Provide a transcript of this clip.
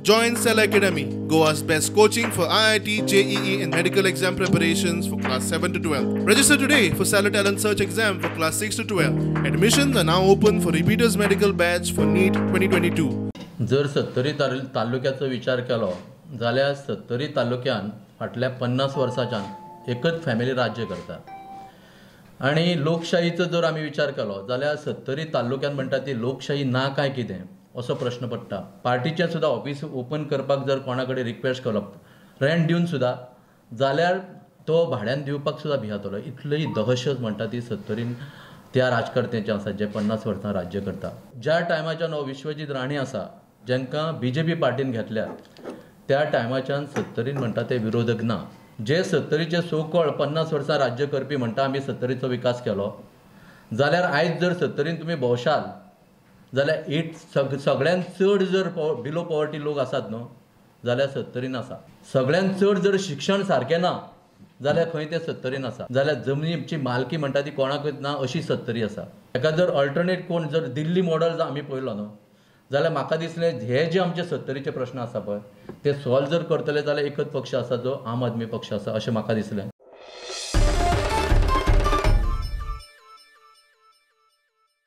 Join Cell Academy, Goa's best coaching for IIT, JEE, and medical exam preparations for class 7 to 12. Register today for Cellar Talent Search exam for class 6 to 12. Admissions are now open for repeaters medical batch for NEET 2022. जर सत्तरी तालुक्याचो विचार केलो जाल्यार सत्तरी तालुक्यान फाटल्या 50 वर्सांच्यान एकच family राज्य करता आनी लोकशाहीचो जर आमी विचार केलो जाल्यार सत्तरी तालुक्यान म्हणटा ती लोकशाही ना काय कितें असो प्रश्न पडटा. पार्टीचें सुद्दां ऑफिस ओपन करपाक जर कोणा कडेन रिक्वेस्ट केलो रेंट दिवन सुद्दां जाल्यार तो भाड्यान दिवपाक सुद्दां भियेतलो. इतली दहशत म्हणटा ती सत्तरीन त्या राजकर्त्यांची आसा जे 50 वर्सां राज्य करता. ज्या टायमाच्यान हो विश्वजीत राणे आसा जांकां बीजेपी पार्टीन घेतल्या त्या टायमाच्यान सत्तरीन म्हणटा ते विरोधक ना. जे सत्तरीचे सोकळ 50 वर्सां राज्य करपी म्हणटा आमी सत्तरीचो विकास केलो जाल्यार आयज जर सत्तरीन तुमी भोंवशाल जाल्यार एट सगळ्यांत चड जर बिलो पॉवर्टी लोक आसात न्हू जाल्यार सत्तरीन आसा. सगळ्यांत चड जर शिक्षण सारकें ना जाल्यार खंय तें सत्तरीन आसा. जाल्यार जमनीची मालकी म्हणटा ती कोणाकूच ना अशी सत्तरी आसा. ताका जर अल्टरनेट कोण जर दिल्ली मॉडल जर आमी पळयलो न्हू जाल्यार म्हाका दिसलें हे जे आमचे सत्तरीचे प्रश्न आसा पळय ते सॉल्व जर करतले जाल्यार एकच पक्ष आसा जो आम आदमी पक्ष आसा अशें म्हाका दिसलें.